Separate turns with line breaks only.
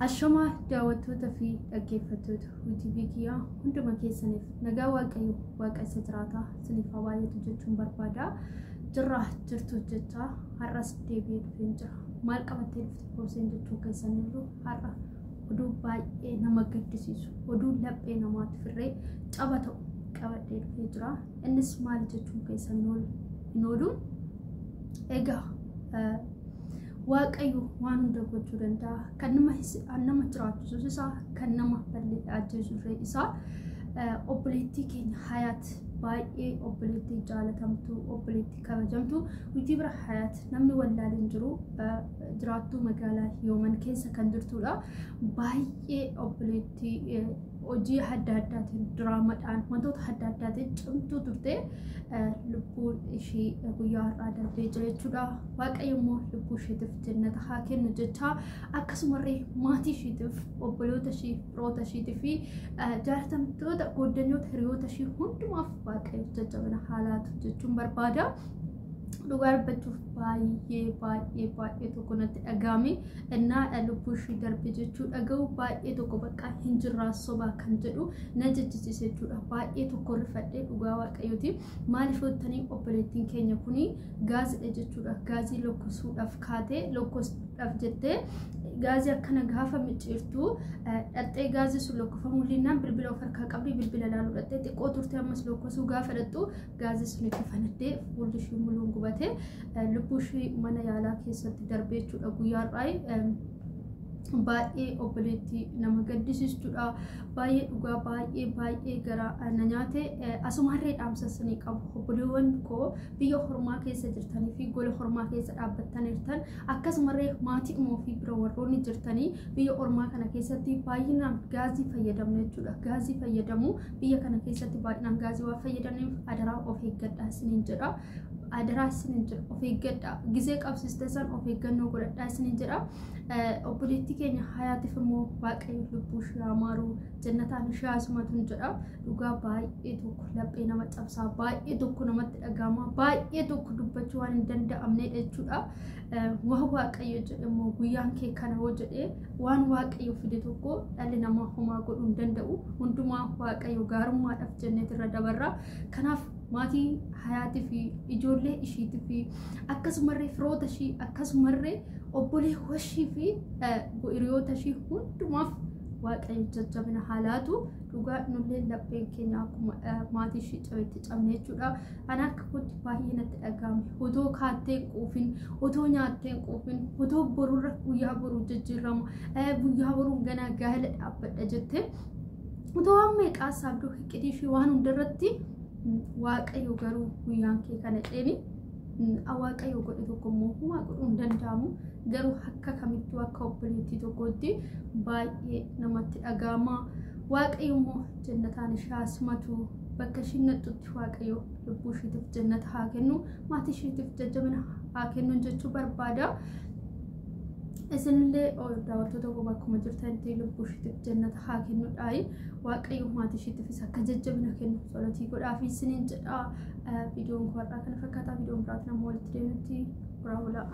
Ashamaa daawwattoota fi dhaggeeffattoota UTV kiyyaa hunduma keessaniif nagaa Waaqayyo Waaqa isa jiraataa isiniif haa baay'atu jechuun barbaada. Jirraa jirtu jecha har'as deebi'ee dhufeen jira. Maal qabattee dhufte Obseen jechuu keessanirru har'a oduu baay'ee nama gaddisiisu, oduu laphee namaatti firree caba ta'u qabadhee dhufee jira. Innis maal jechuun keessan hin oolu. Egaa Waaqayyo waan hunda gochuu danda'a. Kan nama jiraachisus isaa, kan nama ajjeesus isaa. Obboleettii keenya Hayaat, baay'ee obboleettii jaalatamtuu, obboleettii kabajamtuu, nuti bira Hayaat namni wallaaleen jiru, jiraattuu magaalaa Yooman keessa kan jirtudha. Baay'ee obboleettii hojii adda addaatiin, diraamadhaan, wantoota adda addaatiin cimtuu turte, lubbuun ishii guyyaa har'aa darbee jira jechuudha. Waaqayyo immoo lubbuu isheetiif jannata haa kennu jecha, akkasumallee maatii isheetiif, obboloota ishii, firoota isheetii fi jaalatamtoota, gooddanyoota, hiriyoota ishii hundumaaf Waaqayyo jajjabina haa laatu jechuun barbaada. Dhugaa dubbachuuf baay'ee baay'ee baay'ee tokko natti dhaga'ame. Innaa lubbuu ishii darbe jechuu dhaga'u, baay'ee tokko bakka hin jirraa sobaa kan jedhu na jechisiise jechuudha. Baay'ee tokko rifadhee, dhugaa Waaqayyooti. Maaliif jettanii, obboleettiin keenya kuni gaazidha jechuudha. Gaazii lokkosuudhaaf kaatee, lokkosuudhaaf jettee gaazii akkana gaafa micciirtu dhaxxee, gaazii sun lokkofamuu linnaan bilbila of harkaa qabdi, bilbila ilaaluu dhaxxee xiqqoo turte, ammas lokkosuu gaafa dhattu gaazii sun itti fanaddee fuulli ishii muluun gubate, lubbuu ishii mana yaalaa keessatti darbee jechuudha guyyaa har'aa. Baay'ee obboleettii nama gaddisiistuudha. Baay'ee dhugaa baay'ee baay'ee gara na nyaate. Asumarree dhaamsa isinii qabu, obboleewwan koo biyya hormaa keessa jirtanii fi gola hormaa keessa dhaabbattaniirtan, akkasumarree maatii ofii bira warroonni jirtanii, biyya ormaa kana keessatti baay'inaan gaazii fayyadamna jechuudha. Gaazii fayyadamu biyya kana keessatti baay'inaan gaazii waan fayyadamneef adaraa of eeggadhaa isiniin jedha. Adaraa isiniin jedha, of eeggadhaa. Gizee qabsiiste san of eeggannoo godhadhaa isiniin jedha. Obboleettii keenya Hayaatiif immoo Waaqayyo lubbuu ishee haa maaru, jannataan ishee haa simatuun jedha. Dhugaa baay'ee tokko laphee nama cabsaa, baay'ee tokko namatti dhaga'ama, baay'ee tokko dubbachuu waan hin danda'amnedha jechuudha. Waan Waaqayyo jedhe immoo, guyyaan kee kana hoo jedhee waan Waaqayyo fide tokko dhalli namaa homaa godhuu hin danda'u. Hundumaa Waaqayyo gaarummaadhaaf jenneet irra dabarra. Kanaaf maatii Hayaatii fi ijoollee ishiitii fi akkasumarree firoota ishii, akkasumarree obboleewwan ishii fi hiriyoota ishii hundumaaf Waaqayyo jajjabina haa laatu. Dhugaa nullee lapheen keenya akkuma maatii ishii cabetti cabne jechuudha. Ana akka kootti baay'ee natti dhaga'ame. Otoo kaattee hin quufin, otoo nyaattee hin quufin, otoo borurra guyyaa boruu jijjiirama, guyyaa boruu ganaa gaa'ela dhaabbadha jettee, otoo waan meeqaa saabduu hiqqidii ishii waan hundarratti, Waaqayyo garuu guyyaan kee kana ceeni. Waaqayyo godhe tokko immoo homaa godhuu hin danda'amu. Garuu akka kamittuu akka obboleettii tokkootti baay'ee namatti dhaga'ama. Waaqayyo immoo jannataan ishee haa simatu. Bakka ishiin naxxutti Waaqayyo lubbuu isheetiif jannata haa kennu. Maatii isheetiif jajjabina haa kennu jechuu barbaada. Isinillee daawwattoota koo bakkuma jirtanitti lubbuu isheetiif jannata haa kennudhaayi. Waaqayyo maatii isheetiifis akka jajjabina kennu tsolotii godhaafi isiniin jedha. Viidiyoon koo har'aa kana fakkaata. Viidiyoon biraatiin amma walitti deemutti biraa bulaa.